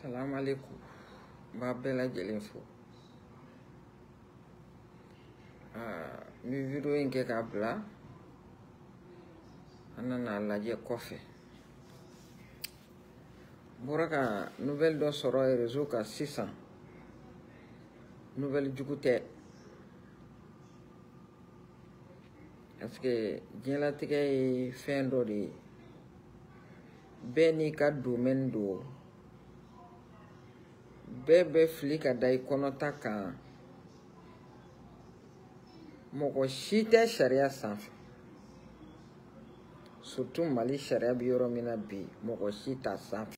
Salam alaikum. N b'a bɛɛ lajɛlen fo. N bɛ video in kɛ k'a bila. An nana lajɛ kɔfɛ. N bɔra ka nouvelle dɔ sɔrɔ réseau kan sisan. Nouvelle jugu tɛ. Parce que diɲɛlatigɛ ye fɛn dɔ de ye. Bɛɛ n'i ka domaine don. Bɛɛ bɛ fili ka da i kɔnɔta kan. Mɔgɔ si tɛ sariya sanfɛ. Surtout Mali sariya bɛ yɔrɔ min na bi, mɔgɔ si t'a sanfɛ.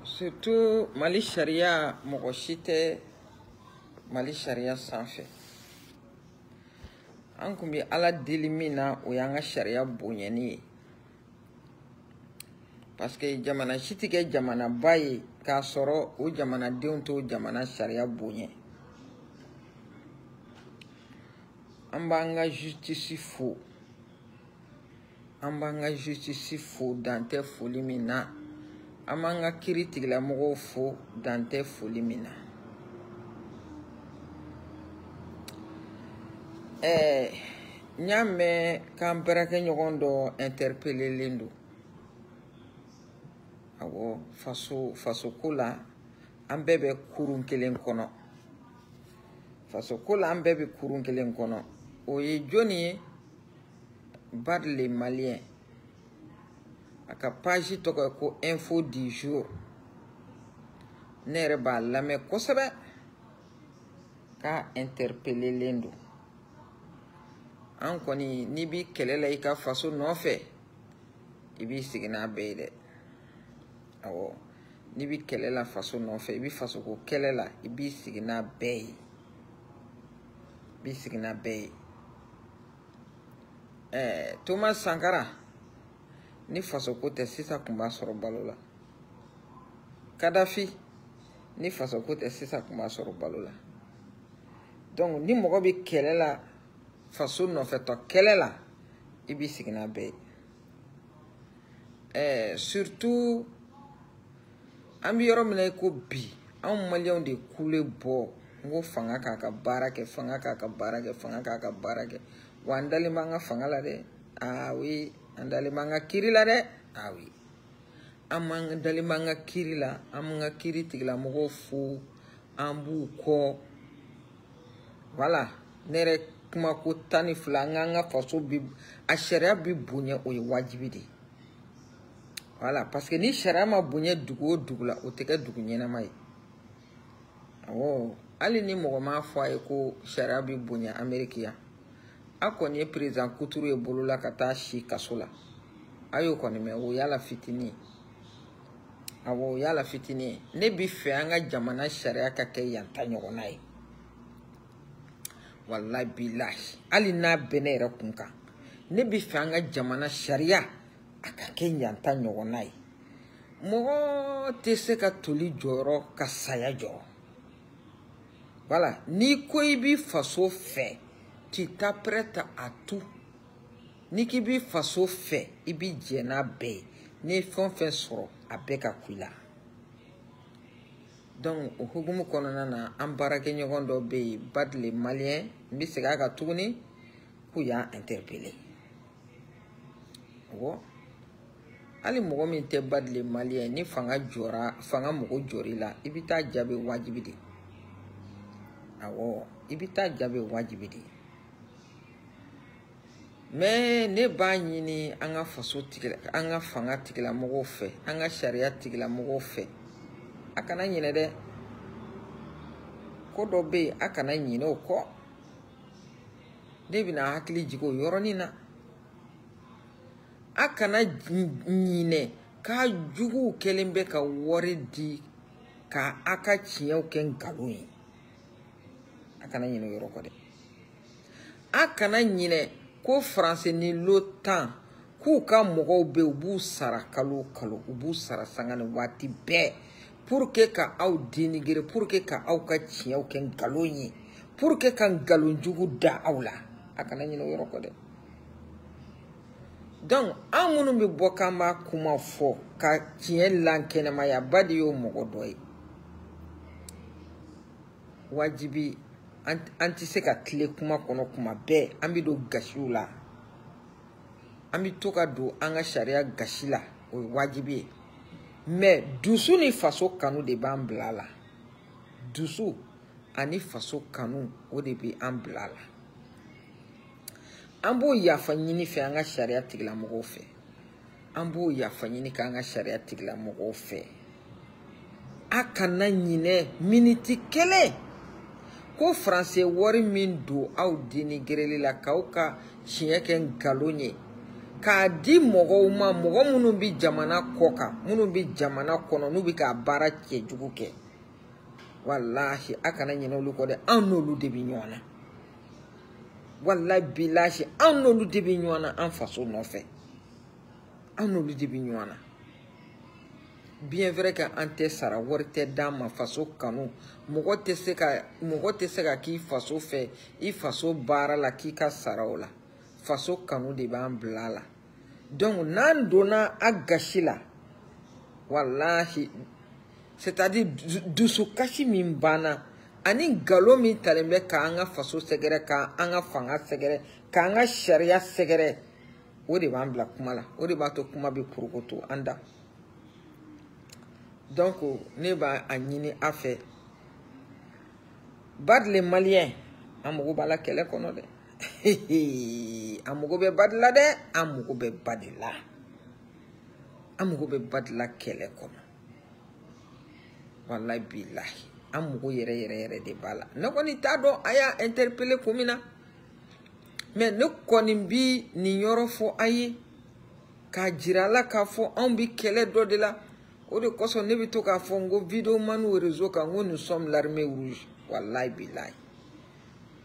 Surtout Mali sariya, mɔgɔ si tɛ Mali sariya sanfɛ. An kun bɛ Ala deli min na, o y'an ka sariya bonyani ye. Parce que jamana si tɛ kɛ jamanaba ye k'a sɔrɔ o jamanadenw t'o jamana sariya bonya. An b'an ka justice fo. An b'an ka justice fo dan tɛ foli min na. An b'an ka kiiri tigilamɔgɔw fo dan tɛ foli min na. N y'a mɛn k'an baarakɛɲɔgɔn dɔ interpellelen don. Awɔ, fasoko la an bɛɛ bɛ kurun kelen kɔnɔ. Fasoko la an bɛɛ bɛ kurun kelen kɔnɔ. O ye jɔnni ye? Bad le Malien. A ka page tɔgɔ ye ko Info du jour. Ne yɛrɛ b'a lamɛn kosɛbɛ k'a interpellelen don. An kɔni n'i bi kɛlɛ la i ka faso nɔfɛ, i b'i sigi n'a bɛɛ ye dɛ. Awɔ, n'i bi kɛlɛ la faso nɔfɛ, i bi fasoko kɛlɛ la, i b'i sigi n'a bɛɛ ye. I b'i sigi n'a bɛɛ ye. Thomas Sankara, ni fasoko tɛ sisan kun b'a sɔrɔ balo la. Kadafi, ni fasoko tɛ sisan kun b'a sɔrɔ balo la. Donc ni mɔgɔ bɛ kɛlɛ la faso nɔfɛtɔ kɛlɛ la, i b'i sigi n'a bɛɛ ye. Surtout an bɛ yɔrɔ min na i ko bi, anw maliyɛnw de kule bɔ n ko fanga k'a ka baara kɛ, fanga k'a ka baara kɛ, fanga k'a ka baara kɛ. Wa an dalen b'an ka fanga la dɛ. Ah oui, an dalen b'an ka kiiri la dɛ. Ah oui, an dalen b'an ka kiiri la, an b'an ka kiiri tigilamɔgɔw fo, an b'u kɔ. Voilà, ne yɛrɛ kuma ko 12, an k'an ka faso bi a sariya bi bonya, o ye wajibi de ye. Voilà, parce que ni sariya ma bonya dugu o dugu la, o tɛ kɛ dugu ɲɛnama ye. Awɔ, hali ni mɔgɔ m'a fɔ a ye ko sariya bi bonya Amérique yan, a kɔni ye président kuturu ye bolo la ka taa si kaso la. A y'o kɔni mɛn, o y'a la fitinin ye. Awɔ, o y'a la fitinin ye. Ne bi fɛ an ka jamana sariya ka kɛ yan ta ɲɔgɔnna ye. Wallahi bilahi, hali n'a bɛ ne yɛrɛ kun kan, ne bi fɛ an ka jamana sariya a ka kɛ yan ta ɲɔgɔnna ye. Mɔgɔ tɛ se ka toli jɔyɔrɔ ka saya jɔyɔrɔ. Voilà, n'i ko i b'i faso fɛ, tu t'apprêtes à tout. N'i k'i b'i faso fɛ, i b'i jɛ n'a bɛɛ ye. N'i ye fɛn o fɛn sɔrɔ, a bɛɛ ka ku i la. Donc o hukumu kɔnɔna na, an baarakɛɲɔgɔn dɔ bɛ yen, Bad le Malien, n bɛ segin a kan tuguni, k'u y'a interpellé. Awɔ, hali mɔgɔ min tɛ Bad le Malien, ni fanga jɔra, fanga mɔgɔ jɔr'i la, i bɛ taa jaabi wajibi de. Awɔ, i bɛ taa jaabi wajibi de. Mais ne b'a ɲini an ka faso tigila, an ka fanga tigilamɔgɔw fɛ, an ka sariya tigilamɔgɔw fɛ, a kana ɲinɛ dɛ. Ko dɔ bɛ yen, a kana ɲinɛ o kɔ. Ne bɛna hakili jigin o yɔrɔnin na. A kana ɲinɛ k'a juguw kɛlen bɛ ka wari di ka a ka tiɲɛw kɛ nkalon ye. A kana ɲinɛ o yɔrɔ kɔ dɛ. A kana ɲinɛ ko Faransi ni l'OTAN k'u ka mɔgɔw bɛ yen, u b'u sara kalo o kalo, u b'u sara sanga ni waati bɛɛ pour que ka aw dénigrer, pour que ka aw ka tiɲɛw kɛ nkalon ye, pour que ka nkalon jugu da aw la. A kana ɲinɛ o yɔrɔ kɔ dɛ. Donc an minnu bɛ bɔ k'an b'a kuma fɔ ka tiɲɛ lankɛnɛmaya, Badi y'o mɔgɔ dɔ ye. Wajibi an tɛ se ka tile kuma kɔnɔ kuma bɛɛ, an bɛ don gasiw la, an bɛ to ka don an ka sariya gasi la, o ye wajibi ye. Mais dusu ni faso kanu de b'an bila la. Dusu ani faso kanu, o de bɛ an bila la. An b'o yafa ɲini fɛ an ka sariya tigilamɔgɔw fɛ. An b'o yafa ɲini k'an ka sariya tigilamɔgɔw fɛ. A kana ɲinɛ miniti kelen ko faransi wari min don aw dénigreli la, k'aw ka tiɲɛ kɛ nkalon ye, k'a di mɔgɔw ma, mɔgɔ minnu bɛ jamana kɔ kan, minnu bɛ jamana kɔnɔ, n'u bɛ k'a baara cɛjugu kɛ. Walahi, a kana ɲinɛ olu kɔ dɛ. An n'olu de bɛ ɲɔgɔn na. Walahi bilahi, an n'olu de bɛ ɲɔgɔn na an faso nɔfɛ. An n'olu de bɛ ɲɔgɔn na. Bien vrai que an tɛ sara, wari tɛ d'an ma, faso kanu, mɔgɔ tɛ se ka k'i faso fɛ, i faso baara la k'i ka sara o la. Faso kanu de b'an bila a la. Donc n'an donna a gasi la, walahi, c'est-à-dire dusukasi min banna ani nkalon min talen bɛ k'an ka faso sɛgɛrɛ, k'an ka fanga sɛgɛrɛ, k'an ka sariya sɛgɛrɛ, o de b'an bila kuma la, o de b'a to kuma bɛ porokoto an da. Donc ne b'a a ɲini a fɛ, Badi le Malien, an mago b'a la kɛlɛ kɔnɔ dɛ. An mago bɛ Badi la dɛ. An mago bɛ Badi la. An mago bɛ Badi la kɛlɛ kɔnɔ. Walahi bilahi, an mago yɛrɛ yɛrɛ yɛrɛ de b'a la. Ne kɔni t'a dɔn a y'a interpellé kun min na, mais ne kɔni bi nin yɔrɔ fɔ a ye k'a jira a la k'a fɔ anw bi kɛlɛ dɔ de la. O de kosɔn ne bɛ to k'a fɔ n ko vidéoman réseau kan, n ko nous sommes l'armée rouge. Walahi bilahi,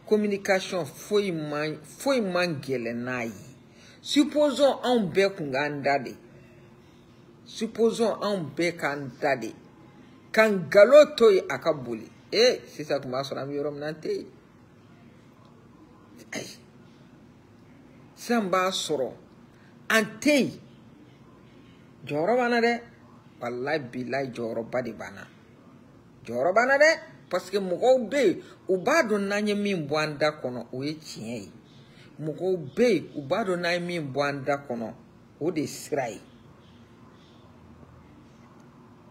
communication foyi man gɛlɛn n'a ye. Supposons anw bɛɛ kun k'an da de, supposons anw bɛɛ k'an da de, ka nkalon to yen a ka boli. Sisan tun b'a sɔrɔ an bɛ yɔrɔ min na, an tɛ yen. Ayi, sisan b'a sɔrɔ an tɛ yen. Jɔyɔrɔ b'an na dɛ. Walahi bilahi, jɔyɔrɔba de b'an na. Jɔyɔrɔ b'an na dɛ. Parce que mɔgɔw bɛ yen, u b'a dɔn n'an ye min bɔ an da kɔnɔ, o ye tiɲɛ ye. Mɔgɔw bɛ yen, u b'a dɔn n'an ye min bɔ an da kɔnɔ, o de ye sira ye.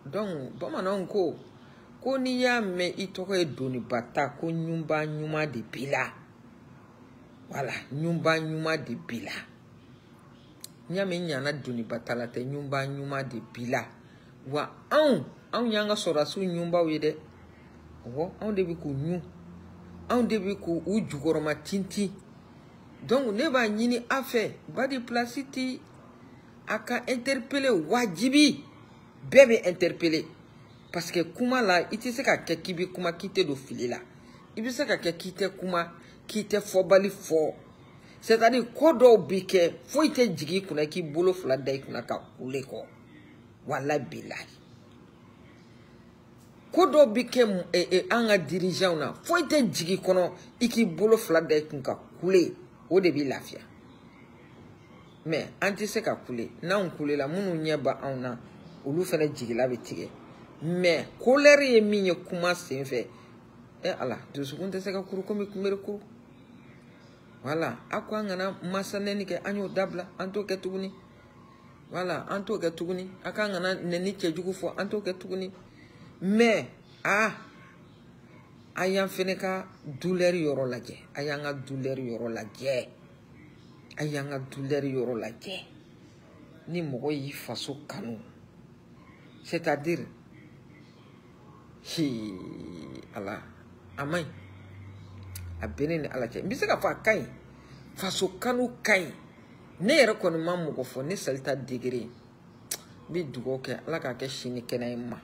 Donc bamananw ko ko n'i y'a mɛn i tɔgɔ ye Donibata, ko ɲunba ɲuman de b'i la. Voilà, ɲunba ɲuman de b'i la. N'i y'a mɛn i ɲana Donibata la tɛ, ɲunba ɲuman de b'i la. Wa anw y'an ka sɔrɔdasiw ɲunbaw ye dɛ. Awɔ, anw de bɛ k'u ɲun, anw de bɛ k'u jukɔrɔma tintin. Donc ne b'a ɲini a fɛ, Badi place ti a ka interpeller wajibi. Bɛɛ bɛ interpeller parce que kuma la, i tɛ se ka kɛ k'i bɛ kuma k'i tɛ don fili la. I bɛ se ka kɛ k'i tɛ kuma k'i tɛ fɔbali fɔ. C'est-à-dire ko dɔw bɛ kɛ, foyi tɛ jigin i kunna k'i bolo fila da i kunna ka kule kɔ. Walahi bilahi, ko dɔw bɛ kɛ an ka dirigeants na, foyi tɛ jigin kɔnɔ i k'i bolo fila da i kun ka kule, o de b'i lafiya. Mais an tɛ se ka kule. N'anw kulela, minnu ɲɛ ba anw na, olu fana jigila bɛ tigɛ. Mais colère ye min ye kuma sen fɛ, Ala, dusukun tɛ se ka kuru komi kunbere kuru. Voilà, a ko an kana masa nɛni kɛ, an y'o dabila, an t'o kɛ tuguni. Voilà, an t'o kɛ tuguni. A k'an kana nɛni cɛjugu fɔ, an t'o kɛ tuguni. Mais a y'an fɛnɛ ka douleur yɔrɔ lajɛ. A y'an ka douleur yɔrɔ lajɛ. A y'an ka douleur yɔrɔ lajɛ. Ni mɔgɔ y'i faso kanu, c'est-à-dire hi Ala, a man ɲi. A bɛ ne ni Ala cɛ, n bɛ se k'a fɔ a ka ɲi. Faso kanu ka ɲi. Ne yɛrɛ kɔni ma mɔgɔ fɔ ne salita degré. N bɛ dugawu kɛ Ala k'a kɛ sini kɛnɛ ye n ma.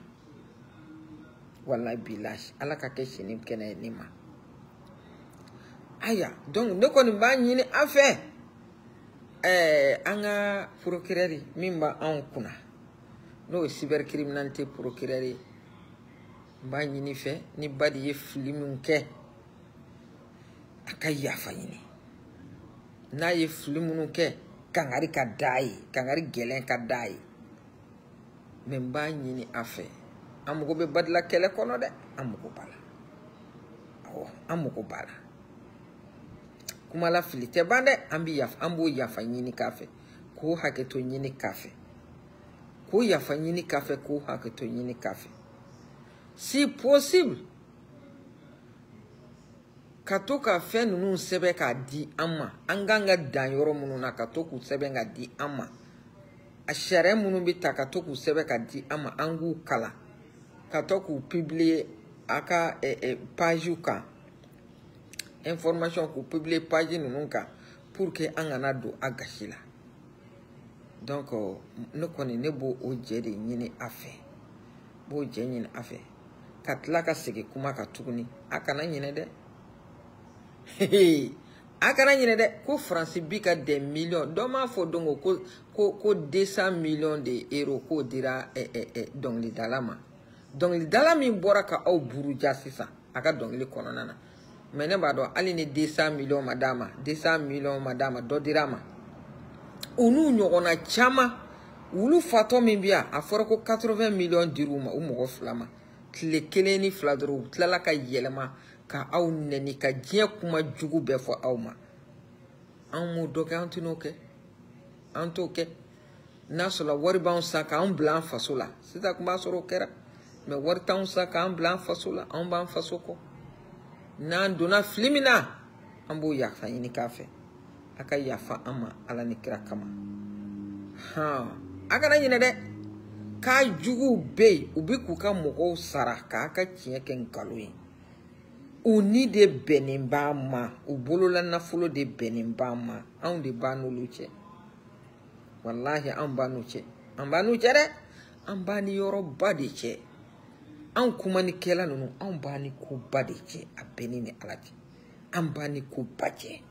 Walahi bilahi, Ala k'a kɛ sini kɛnɛ ye ne ma. Ayiwa, donc ne kɔni b'a ɲini an fɛ, an ka procureur min b'anw kunna, n'o ye cybercriminalité procureur ye, n b'a ɲini fɛ, ni Badi ye fili min kɛ, a ka yafa ɲini. N'a ye fili minnu kɛ, kangari ka d'a ye, kangari gɛlɛn ka d'a ye. Mais n b'a ɲini a fɛ, an mago bɛ Badila kɛlɛ kɔnɔ dɛ, an mago b'a la. Awɔ, an mago b'a la. Kuma la fili tɛ ban dɛ, an bɛ yafa, an b'o yafa ɲini k'a fɛ, k'o hakɛto ɲini k'a fɛ, k'o yafa ɲini k'a fɛ, k'o hakɛto ɲini k'a fɛ. Si possible, ka to ka fɛn ninnu sɛbɛn k'a di an ma, an kan ka dan yɔrɔ minnu na, ka to k'u sɛbɛn ka di an ma. A sariya minnu bɛ ta, ka to k'u sɛbɛn ka di an ma, an k'u kalan, ka to k'u publier a ka page kan, information k'u publier page ninnu kan, pour que an kana don a gasi la. Donc ne kɔni, ne b'o o jɛ de ɲini a fɛ, n b'o jɛ ɲini a fɛ, ka tila ka segin kuma kan tuguni. A kana ɲinɛ dɛ, a kana ɲinɛ dɛ, ko Faransi bi ka des millions, dɔ m'a fɔ don ko 200 millions de euros k'o dira dɔnkilidala ma, dɔnkilidala min bɔra ka aw buruja sisan a ka dɔnkili kɔnɔna na. Mais ne b'a dɔn, hali ni 200 millions ma d'a ma, 200 millions ma d'a ma, dɔ dira a ma. U n'u ɲɔgɔnna caman, wulu fatɔ min bɛ yan, a fɔra ko 80 millions dir'u ma, u mɔgɔ fila ma, tile kelen ni fila dɔrɔn, u tilala ka yɛlɛma ka aw nɛni, ka diɲɛ kuma jugu bɛɛ fɔ aw ma. Anw m'o dɔ kɛ, an tɛ n'o kɛ, an t'o kɛ. N'a sɔrɔ wari b'anw san k'an bila an faso la sisan, kun b'a sɔrɔ o kɛra. Mais wari t'anw san k'an bila an faso la, anw b'an faso kɔ. N'an donna fili min na, an b'o yafa ɲini k'a fɛ, a ka yafa an ma Ala ni kira kama. Han, a kana ɲinɛ dɛ, k'a juguw bɛ yen, u bɛ k'u ka mɔgɔw sara k'a ka tiɲɛ kɛ nkalon ye. U ni de bɛnnen b'a ma, u bolola nafolo de bɛnnen b'a ma, anw de b'a n'olu cɛ. Walahi, anw b'a n'u cɛ, an b'a n'u cɛ dɛ, an b'a ni yɔrɔba de cɛ. Anw kumanikɛla ninnu, anw b'a ni koba de cɛ, a bɛɛ ni ni Ala cɛ, an b'a ni koba cɛ.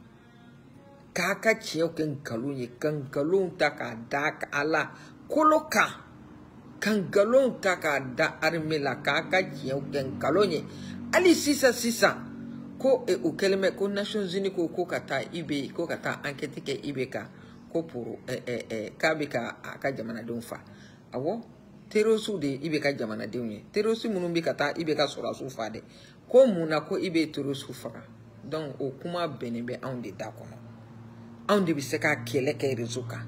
K'a ka tiɲɛw kɛ nkalon ye, ka nkalon ta k'a da a la kolo kan, ka nkalon ta k'a da armée la, k'a ka tiɲɛw kɛ nkalon ye. Hali sisan sisan ko o kɛlen bɛ ko Nations Unies ko ka taa IB, ko ka taa enquête kɛ IB kan, ko pour k'a bɛ ka a ka jamanadenw fa. Awɔ, terroriste de ye IB ka jamanadenw ye, terroriste minnu bɛ ka taa IB ka sɔrɔdasiw fa dɛ, ko mun na ko IB ye terroriste faga? Donc o kuma bɛnnen bɛ anw de da kɔnɔ, anw de bɛ se ka kɛlɛ kɛ réseau kan.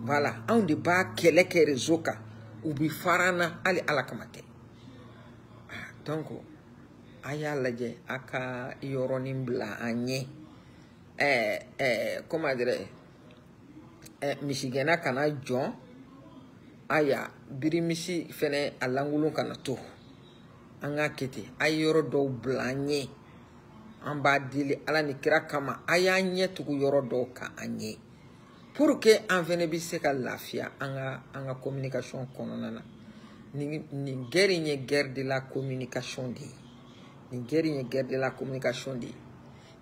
Voilà, anw de b'a kɛlɛ kɛ réseau kan, u bɛ fara an na hali Ala kama tɛ. Donc a y'a lajɛ, a ka yɔrɔnin bila an ɲɛ, ɛɛ ɛɛ comment dirais, misigɛnna kana jɔn, aya birimisi fɛnɛ a lankolon kana to. An k'a kɛ ten, a ye yɔrɔ dɔw bila an ɲɛ, an b'a deli Ala ni kira kama, a y'an ɲɛ tugu yɔrɔ dɔw kan an ɲɛ, pour que an fɛnɛ bɛ se ka lafiya an ka communication kɔnɔna na. Nin guerre in ye guerre de la communication de ye, nin guerre in ye guerre de la communication de ye.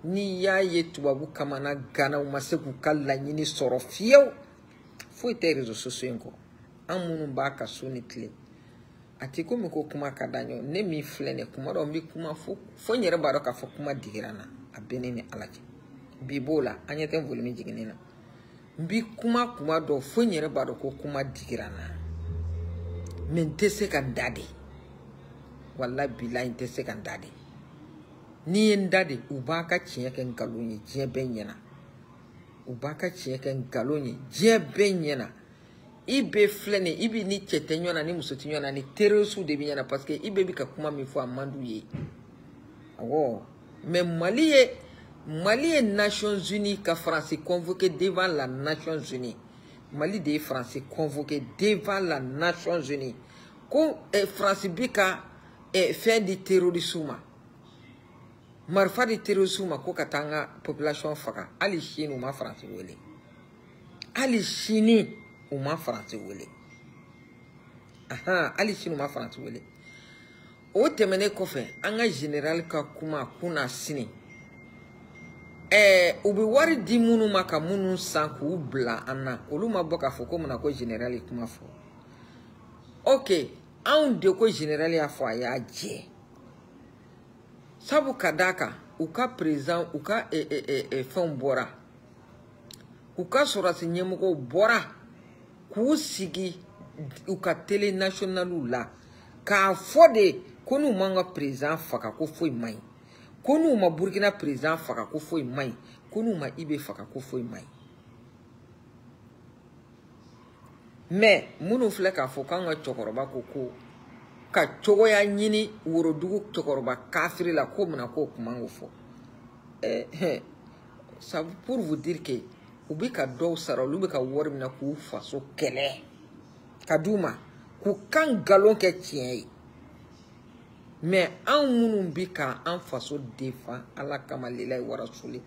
N'i y'a ye tubabu kamana gana, u ma se k'u ka laɲini sɔrɔ fiyewu, foyi tɛ réseaux sociaux in kɔ. An minnu b'a ka so ni tile, a tɛ komi ko kuma ka d'an ye. Ne min filɛ nin ye, kuma dɔ n bɛ kuma fo n yɛrɛ b'a dɔn k'a fɔ kuma digira n na, a bɛ ne ni Ala cɛ. Bi b'o la, an ɲɛ tɛ volume jiginnen na. N bi kuma dɔ fo n yɛrɛ b'a dɔn ko kuma digira n na, mais n tɛ se ka n da de. Walahi bilahi, n tɛ se ka n da de. N'i ye n da de, u b'a ka tiɲɛ kɛ nkalon ye diɲɛ bɛɛ ɲɛna, u b'a ka tiɲɛ kɛ nkalon ye diɲɛ bɛɛ ɲɛna. I bɛ filɛ nin ye, i bɛ ni cɛ tɛ ɲɔgɔn na, ni muso tɛ ɲɔgɔn na, ni terroriste de bɛ ɲɔgɔn na, parce que i bɛ ka kuma min fɔ, a man d'u ye. Awɔ, mais Mali ye Nations Unies ka Faransi convoqué devant la Nations Unies. Mali de ye Faransi convoqué devant la Nations Unies ko Faransi bi ka fɛn di terroriste ma, marifa di terroriste ma, ko ka taa an ka population faga. Hali sini u ma Faransi wele, hali sini u ma Faransi wele. Ahan, hali sini u ma Faransi wele. O tɛmɛnen kɔfɛ, an ka général ka kuma kunna sini, u bɛ wari di minnu ma ka minnu san k'u bila an na, olu ma bɔ k'a fɔ ko munna ko général ye kuma fɔ. Ok, anw de ko général y'a fɔ, a y'a jɛ, sabu ka d'a kan u ka président, u ka fɛnw bɔra. K'u ka sɔrɔdasi ɲɛmɔgɔw bɔra k'u sigi u ka télé nationale la k'a fɔ de ko n'u m'an ka président faga ko foyi man ɲi, ko n'u ma Burkina président faga ko foyi man ɲi, ko n'u ma IB faga ko foyi man ɲi. Mais minnu filɛ k'a fɔ k'an ka cɛkɔrɔba ko ko ka cogoya ɲini worodugu cɛkɔrɔba kafiri la ko munna k'o kuma k'o fɔ. Ça pour vous dire que u bɛ ka dɔw sara, olu bɛ ka wari minɛ k'u faso kɛlɛ ka d'u ma k'u kan nkalon kɛ tiɲɛ ye. Mais anw minnu bɛ k'an faso défend Ala kama lilayi warasuli,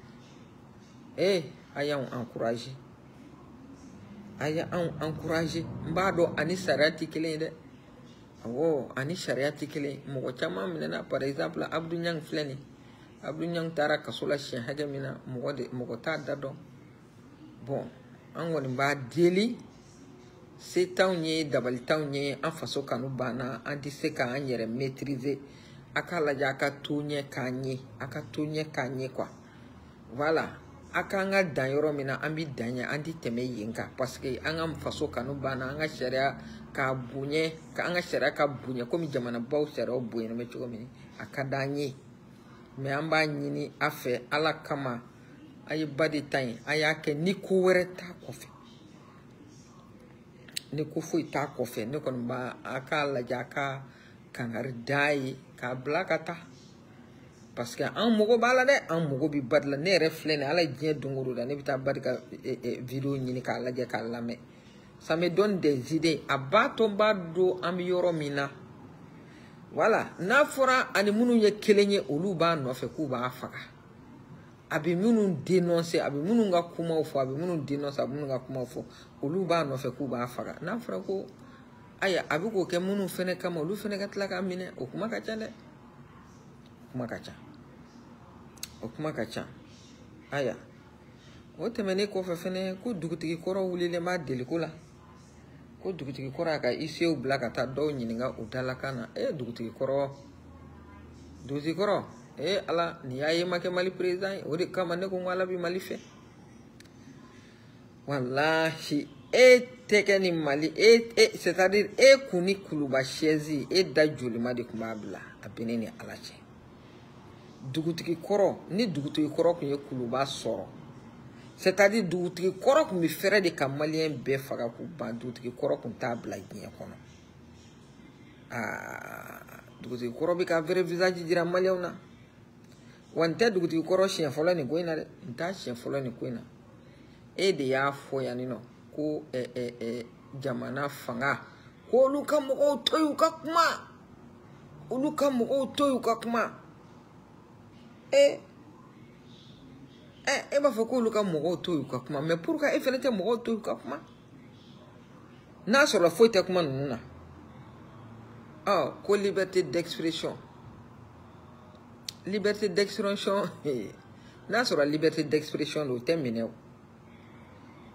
a y'anw encourager, a y'anw encourager. N b'a dɔn ani sariya tɛ kelen ye dɛ, awɔ, ani sariya tɛ kelen ye. Mɔgɔ caman minɛna, par exemple Abdou Niang filɛ nin ye, Abdou Niang taara kaso la siɲɛ hakɛ min na, mɔgɔ t'a da dɔn. Bon, an kɔni b'a deli, se t'anw ye, dabali t'anw ye, an faso kanu banna, an tɛ se k'an yɛrɛ maîtriser. A k'a lajɛ a ka to ɲɛ k'an ɲɛ, a ka to ɲɛ k'an ɲɛ quoi. Voilà, a k'an ka dan yɔrɔ min na, an bɛ dan yen, an tɛ tɛmɛ yen kan, parce que an ka faso kanu banna, an ka sariya k'a bonya, k'an ka sariya ka bonya komi jamanabaw sariyaw bonyana bɛ cogo min, a ka d'an ye. Mais an b'a ɲini a fɛ Ala kama, a ye ba de ta yen, a y'a kɛ ni ko wɛrɛ t'a kɔfɛ, ni ko foyi t'a kɔfɛ. Ne kɔni b'a a k'a lajɛ a ka kangari da ye k'a bila ka taa, parce que an mago b'a la dɛ, an mago bɛ Badi la. Ne yɛrɛ filɛ nin ye, Ala ye diɲɛ don o don da, ne bɛ taa Badi ka vidéo ɲini k'a lajɛ k'a lamɛn. Ça me donne des idées. A b'a to n b'a dɔn an bɛ yɔrɔ min na. Voilà, n'a fɔra ani minnu ye kelen ye, olu b'a nɔfɛ k'u b'a faga. A bɛ minnu dénoncer, a bɛ minnu ka kumaw fɔ, a bɛ minnu dénoncer, a bɛ minnu ka kumaw fɔ, olu b'a nɔfɛ k'u b'a faga. N'a fɔra ko ayiwa a bɛ k'o kɛ minnu fɛnɛ kama, olu fɛnɛ ka tila k'a minɛ, o kuma ka ca dɛ, o kuma ka ca, o kuma ka ca. Ayiwa, o tɛmɛnen kɔfɛ fɛnɛ, ko dugutigi kɔrɔ wulilen b'a deliko la, ko dugutigi kɔrɔ y'a ka huissier bila ka taa dɔw ɲininka u dalakan na. Dugutigi kɔrɔ, dugutigi kɔrɔ, Ala, nin y'a ye ma kɛ Mali président ye, o de kama ne ko n ko Ala bɛ Mali fɛ. Walahi, e tɛ kɛ ni Mali, e c'est à dire e kun ni kuluba chaise, e da jolima de tun b'a bila, a bɛ ne ni Ala cɛ. Dugutigi kɔrɔ, ni dugutigi kɔrɔ tun ye kuluba sɔrɔ, c'est à dire dugutigi kɔrɔ tun bɛ fɛrɛ de ka maliyɛn bɛɛ faga k'u ban, dugutigi kɔrɔ tun t'a bila diɲɛ kɔnɔ. Aa, dugutigi kɔrɔ bɛ ka vrai visage jira maliyɛnw na. Wa n tɛ dugutigi kɔrɔ siɲɛ fɔlɔ nin ko in na dɛ, n t'a siɲɛ fɔlɔ nin ko in na. E de y'a fɔ yan nɔ ko jamana fanga, ko olu ka mɔgɔw to yen u ka kuma, olu ka mɔgɔw to yen u ka kuma. E b'a fɔ k'olu ka mɔgɔw to yen u ka kuma, mais pourquoi e fɛnɛ tɛ mɔgɔw to yen u ka kuma? N'a sɔrɔ foyi tɛ kuma ninnu na. Ɔ, ko liberté d'expression, liberté d'expression, n'a sɔrɔ liberté d'expression don, o tɛ minɛ o.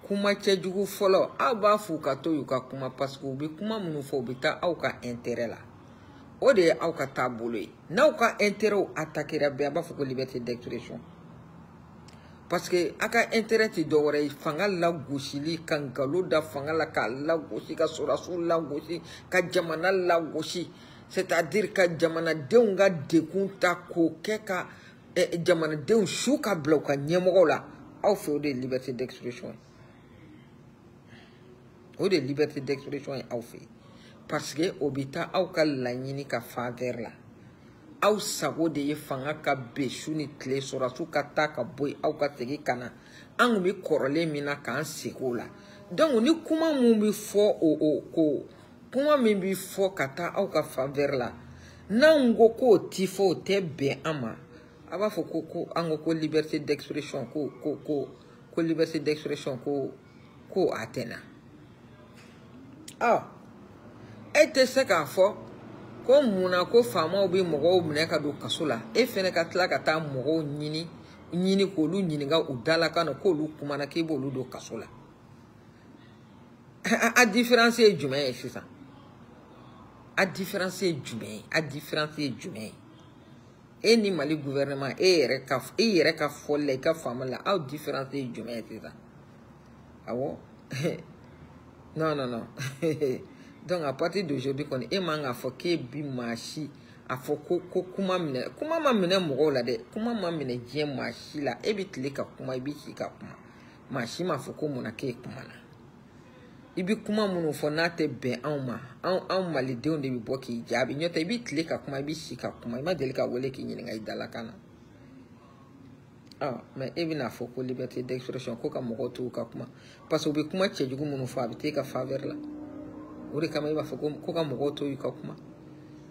Kuma cɛjugu fɔlɔ, aw b'a f'u ka to y'u ka kuma, parce que u bɛ kuma minnu fɔ, u bɛ taa aw ka intérêt la, o de ye aw ka taabolo ye. N'aw ka intérêt attaquera bɛɛ, a b'a fɔ ko liberté d'expression, parce que a ka intérêt tɛ dɔwɛrɛ ye, fanga lagosili, ka nkalon da fanga la, k'a lagosi, ka sɔrɔdasiw lagosi, ka jamana lagosi, c'est-à-dire ka jamanadenw ka dekun ta k'o kɛ ka jamanadenw su ka bila u ka ɲɛmɔgɔw la. Aw fɛ o de ye liberté d'expression ye, o de ye liberté d'expression ye aw fɛ, parce que o bɛ taa aw ka laɲini ka faveur la. Aw sago de ye fanga ka bɛn su ni tile, sɔrɔdasiw ka taa ka bɔ yen, aw ka segin ka na. An kun bɛ kɔrɔlen min na k'an segin o la. Donc ni kuma mun bɛ fɔ o ko kuma min bɛ fɔ ka taa aw ka faveur la, n'anw ko k'o ti fɔ, o tɛ bɛn an ma, a b'a fɔ ko ko an ko ko liberté d'expression, ko ko ko ko liberté d'expression, ko ko a tɛ na. Ɔ, e tɛ se k'a fɔ ko munna ko faamaw bɛ mɔgɔw minɛ ka don kaso la, e fɛnɛ ka tila ka taa mɔgɔw ɲini k'olu ɲininka u dalakan na k'olu kumana k'i b'olu don kaso la. A différence ye jumɛn ye sisan? A différence ye jumɛn ye? A différence ye jumɛn ye? E ni Mali gouvernement, e yɛrɛ ka fɔli la, i ka faamu la, aw différence ye jumɛn ye sisan? Awɔ, non non non. Donc à partir d'aujourd'hui kɔni, e man k'a fɔ k'e bi maa si a fɔ ko kuma minɛ, kuma ma minɛ mɔgɔw la dɛ, kuma ma minɛ diɲɛ maa si la. E bɛ tile ka kuma, i bɛ si ka kuma, maa si m'a fɔ ko munna k'e kuma na. I bɛ kuma minnu fɔ n'a tɛ bɛn anw ma, anw malidenw de bɛ bɔ k'i jaabi. N'o tɛ, i bɛ tile ka kuma, i bɛ si ka kuma, i ma deli ka wele k'i ɲininka i dalakan na. Ah, mais e bɛna fɔ ko liberté d'expression, ko ka mɔgɔw to u ka kuma, parce que u bɛ kuma cɛjugu minnu fɔ, a bɛ t'e ka faveur la. O de kama e b'a fɔ ko ka mɔgɔw to u ka kuma.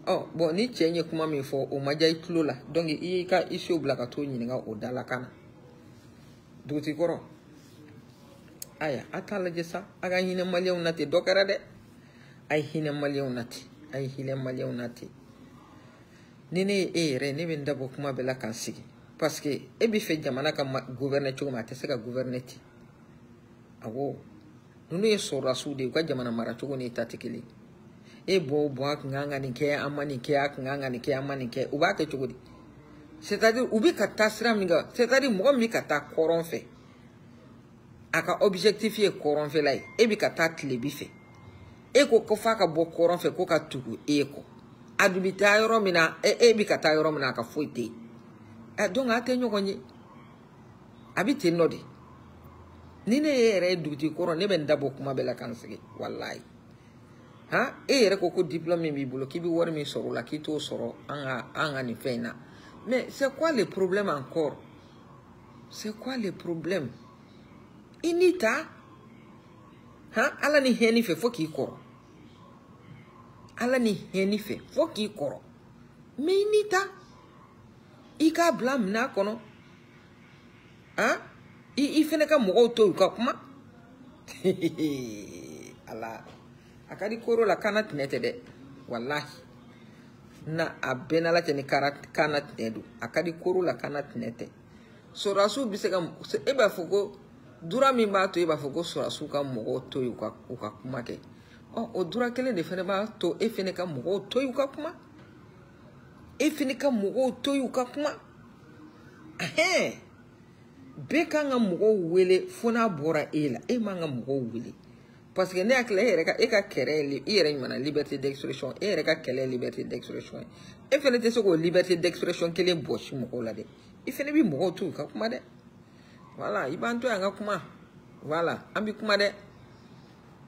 Ɔ bon, ni cɛ ye kuma min fɔ, o ma diya i tulo la, donc i y'i ka huissier bila ka t'o ɲininka o dalakan na. Dugutigi kɔrɔ, aya, a t'a lajɛ sa, a ka hinɛ maliyɛnw na ten. Dɔ kɛra dɛ, a ye hinɛ maliyɛnw na ten, a ye hinɛ maliyɛnw na ten. Ni ne ye e yɛrɛ, ne bɛ n dabɔ kuma bɛɛ la k'an sigi, parce que e bɛ fɛ jamana ka gouverner cogo min, a tɛ se ka gouverner ten. Awɔ, ninnu ye sɔrɔdasiw de ye, u ka jamana mara cogo ni ta tɛ kelen ye. E bɔ a kun kan ka nin kɛ, an ma nin kɛ, a kun kan ka nin kɛ, an ma nin kɛ. U b'a kɛ cogo di? C'est à dire, u bɛ ka taa sira min kan, c'est à dire mɔgɔ min bɛ ka taa kɔrɔn fɛ, a ka objectif ye kɔrɔnfɛla ye, e bɛ ka taa tilebi fɛ, e ko f'a ka bɔ kɔrɔn fɛ ko ka tugu e kɔ. A dun bɛ taa yɔrɔ min na, e bɛ ka taa yɔrɔ min na, a ka foyi tɛ yen. Ɛ, donc a tɛ ɲɔgɔn ye, a bɛ ten nɔ de. Ni ne ye yɛrɛ ye dugutigi kɔrɔ, ne bɛ n dabɔ kuma bɛɛ la ka n sigi, walayi. Han, e yɛrɛ ko diplôme min b'i bolo, k'i bɛ wari min sɔrɔ o la, k'i t'o sɔrɔ an ka nin fɛn in na. Mais c'est quoi le problème encore? C'est quoi le problème? I ni ta han, ala ni hɛni fɛ fo k'i kɔrɔ, ala ni hɛni fɛ fo k'i kɔrɔ, mais i ni ta, i k'a bila minɛn kɔnɔ. Han, i fɛnɛ ka mɔgɔw to u ka kuma. Ala, a ka di koro la, kana tɛnɛ tɛ dɛ, walahi. Na a bɛɛ n'ala cɛ, ni kana tɛnɛ don, a ka di koro la, kana tɛnɛ tɛ. Sɔrɔdasiw bɛ se ka, e b'a fɔ ko dura min b'a to e b'a fɔ ko sɔrɔdasiw ka mɔgɔw to yen u ka kuma kɛ. Ɔ, o dura kelen de fɛnɛ b'a to e fɛnɛ ka mɔgɔw to yen u ka kuma, e fɛnɛ ka mɔgɔw to yen u ka kuma. Ɛhɛn, bɛɛ kan ka mɔgɔw wele fo n'a bɔra e la, e man ka mɔgɔw wele, parce que ne hakili la, e yɛrɛ ka, e ka kɛlɛ ye, i yɛrɛ ɲuman liberté d'expression, e yɛrɛ ka kɛlɛ ye liberté d'expression ye. E fɛnɛ tɛ se k'o liberté d'expression kelen bɔsi mɔgɔw la dɛ, i fɛnɛ bɛ mɔgɔw to u ka kuma dɛ. Voilà, i b'an to yan ka kuma. Voilà, an bɛ kuma dɛ,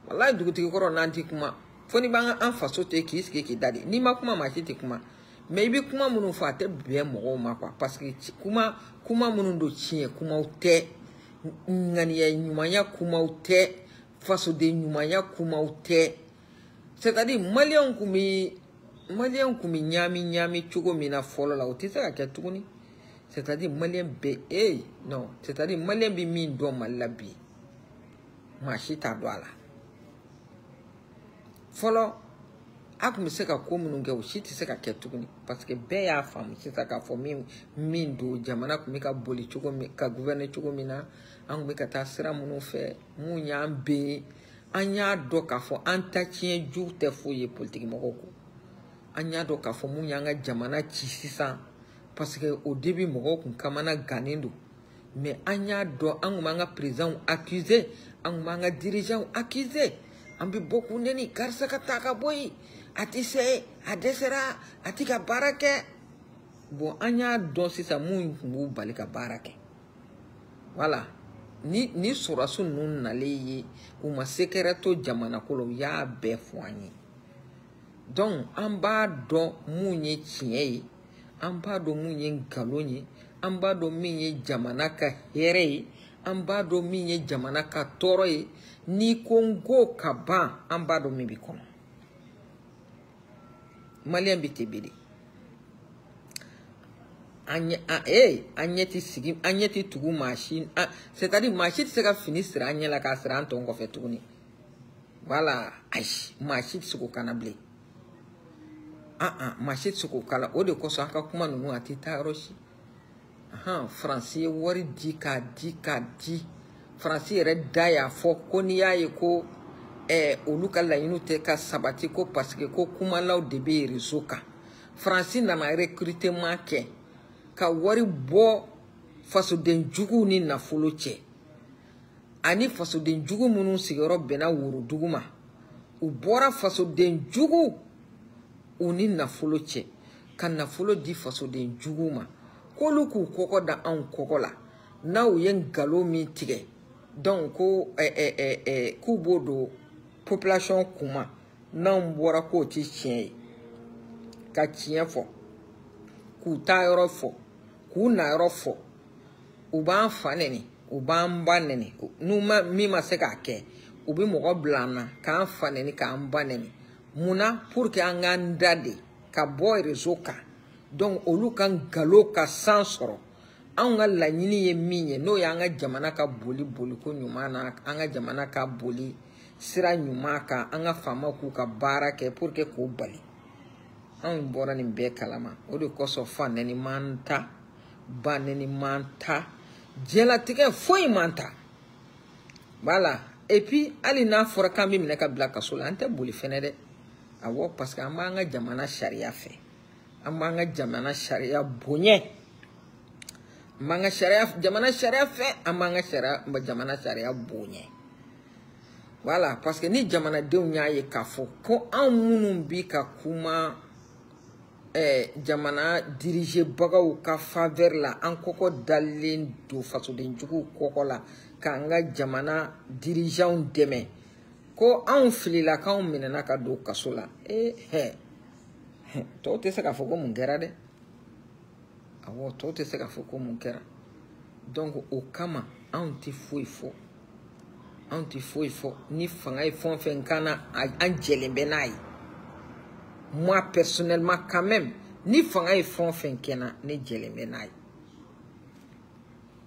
walayi. Dugutigi kɔrɔ, n'an tɛ kuma, fo n'i b'an ka an faso to yen k'i sigi k'i da de. N'i ma kuma, maa si tɛ kuma. Mais i bɛ kuma minnu fɔ, a tɛ bɛn mɔgɔw ma quoi, parce que kuma minnu don, tiɲɛ kumaw tɛ, ŋaniya ɲumanya kumaw tɛ, fasoden ɲumanya kumaw tɛ. C'est à dire, maliyɛnw kun bɛ ɲaami ɲaami cogo min na fɔlɔ la, o tɛ se ka kɛ tuguni. C'est à dire, maliyɛn bɛ eh non, c'est à dire, maliyɛn bɛ min dɔn Mali la bi, maa si t'a dɔn a la. Fɔlɔ, a kun bɛ se ka ko minnu kɛ, o si tɛ se ka kɛ tuguni, parce que bɛɛ y'a faamu sisan k'a fɔ min don, jamana kun bɛ ka boli cogo min, ka gouverner cogo min na, an kun bɛ ka taa sira minnu fɛ, mun y'an ben, an y'a dɔn k'a fɔ an ta tiɲɛ ju tɛ foyi ye politiki mɔgɔw kɔ. An y'a dɔn k'a fɔ mun y'an ka jamana ci sisan, parce que au début mɔgɔw kun kamana gannen don, mais an y'a dɔn, an kun b'an ka présidents accuser, an kun b'an ka dirigeants accuser, an bɛ bɔ k'u nɛni, karisa ka taa ka bɔ yen, a tɛ se, a dɛsɛra, a tɛ ka baara kɛ. Bon, an y'a dɔn sisan mun tun b'u bali ka baara kɛ. Voilà, ni sɔrɔdasi ninnu nalen ye, u ma secret to jamana ko la, u y'a bɛɛ fɔ an ye. Donc an b'a dɔn mun ye tiɲɛ ye, an b'a dɔn mun ye nkalon ye, an b'a dɔn min ye jamana ka hɛrɛ ye, an b'a dɔn min ye jamana ka tɔɔrɔ ye. N'i ko n ko ka ban, an b'a dɔn min b'i kɔnɔ. Maliyɛn bɛ ten bi de. An ɲɛ an ee an ɲɛ tɛ sigi, an ɲɛ tɛ tugu maa si, c'est à dire maa si tɛ se ka fini siri an ɲɛ la k'a siri an tɔn kɔfɛ tuguni. Voilà, ayi, maa si tɛ se k'o kana bilen. An maa si tɛ se k'o kala. O de kosɔn an ka kuma ninnu, a tɛ taa yɔrɔ si. Ahan, Faransi ye wari di k'a di k'a di. Faransi yɛrɛ da y'a fɔ ko n'i y'a ye ko olu ka laɲiniw tɛ ka sabati, ko parce que ko kumalaw de bɛ réseau kan. Faransi nana recrutement kɛ ka wari bɔ fasoden juguw ni nafolo cɛ. Ani fasoden jugu minnu sigiyɔrɔ bɛnna worodugu ma, u bɔra fasoden jugu u ni nafolo cɛ ka nafolo di fasoden jugu ma, k'olu k'u kɔkɔ da anw kɔkɔ la n'aw ye nkalon min tigɛ. Donc ko k'u b'o don population kunma, n'anw bɔra k'o ti tiɲɛ ye, ka tiɲɛ fɔ, k'u taayɔrɔ fɔ, k'u nayɔrɔ fɔ, u b'an fa nɛni, u b'an ba nɛni. N'u ma min ma se k'a kɛ, u bɛ mɔgɔ bila an na k'an fa nɛni, k'an ba nɛni. Munna? Pour que an k'an da de ka bɔ réseau kan. Donc olu ka nkalon ka san sɔrɔ. Anw ka laɲini ye min ye, n'o y'an ka jamana ka boli boliko ɲuman na, an ka jamana ka boli sira ɲuman kan, an ka faamaw k'u ka baara kɛ pour que k'o bali. Anw bɔra nin bɛɛ kalama. O de kosɔn fa nɛni man ta, ba nɛni man ta, diɲɛlatigɛ foyi man ta. Voilà. Et puis hali n'a fɔra k'an bɛ minɛ ka bila kaso la, an tɛ boli fɛnɛ dɛ. Awɔ, parce que an b'an ka jamana sariya fɛ, an b'an ka jamana sariya bonya, an b'an ka sariya, jamana sariya fɛ, an b'an ka sariya, jamana sariya bonya. Voilà, parce que ni jamanadenw y'a ye k'a fɔ ko anw minnu bi ka kuma jamana dirigebagaw ka faveur la, an kɔkɔ dalen don fasodenjuguw kɔkɔ la k'an ka jamana dirigeants dɛmɛ, ko anw filila k'anw minɛna ka don kaso la, tɔw tɛ se k'a fɔ ko mun kɛra dɛ. Awɔ, tɔw tɛ se k'a fɔ ko mun kɛra. Donc o kama anw tɛ foyi fɔ, anw tɛ foyi fɔ. Ni fanga ye fɛn o fɛn k'an na, an jɛlen bɛ n'a ye. Moi personnellement quand même, ni fanga ye fɛn o fɛn kɛ n na, ne jɛlen bɛ n'a ye.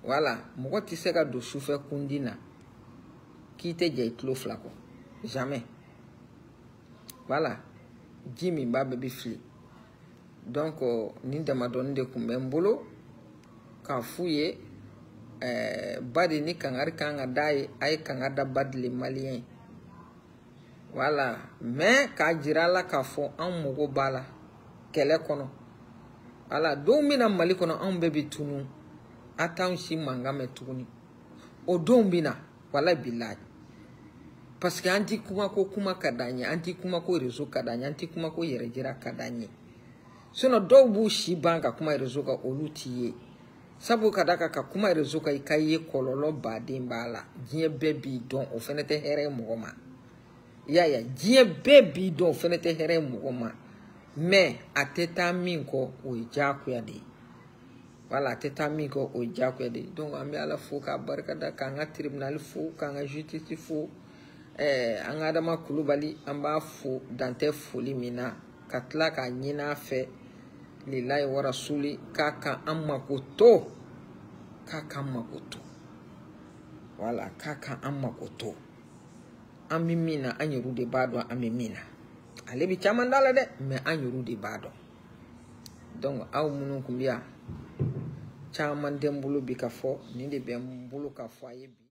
Voilà, mɔgɔ tɛ se ka don sufɛ kundi na k'i tɛ jɛ i tulo fila kɔ, jamais. Voilà, ji min b'a bɛɛ bɛ fili. Donc nin damadɔni de tun bɛ n bolo k'a f'u ye. Ba de ni kangari kan ka d'a ye, a ye kanga da Ba de malien ye. Voilà, mais k'a jira a la k'a fɔ anw mago b'a la kɛlɛ kɔnɔ. Voilà, don min na Mali kɔnɔ anw bɛɛ bɛ tunu, a t'anw si mankan mɛn tuguni. O don bɛ na, walahi bilahi. Parce que an ti kuma ko kuma ka d'an ye, an ti kuma ko réseau ka d'an ye, an ti kuma ko yɛrɛjira ka d'an ye. Sinon dɔw b'u si ban ka kuma réseau kan, olu t'i ye. Sabu ka da kan ka kuma réseau kan, i ka ye kɔlɔlɔ baden b'a la. Diɲɛ bɛɛ b'i dɔn, o fɛnɛ tɛ hɛrɛ ye mɔgɔ ma. I y'a ye, diɲɛ bɛɛ b'i dɔn, o fɛnɛ tɛ hɛrɛ ye mɔgɔ ma. Mais a tɛ taa min kɔ, o ye diyagoya de ye. Voilà, a tɛ taa min kɔ, o ye diyagoya de ye. Donc an bɛ Ala fo k'a barikada, k'an ka tribunal fo, k'an ka justice fo. An ka Adama Kulubali, an b'a fo dan tɛ foli min na, ka tila k'a ɲini a fɛ lilayi warasuli k'a ka an mako to, k'a k'an mako to. Voilà, k'a ka an mako to. An bɛ min na, an yɛrɛw de b'a dɔn an bɛ min na. Ale bɛ caman da la dɛ, mais an yɛrɛw de b'a dɔn. Donc aw minnu tun bɛ yan, caman tɛ n bolo bi ka fɔ, nin de bɛ n bolo ka fɔ a ye bi.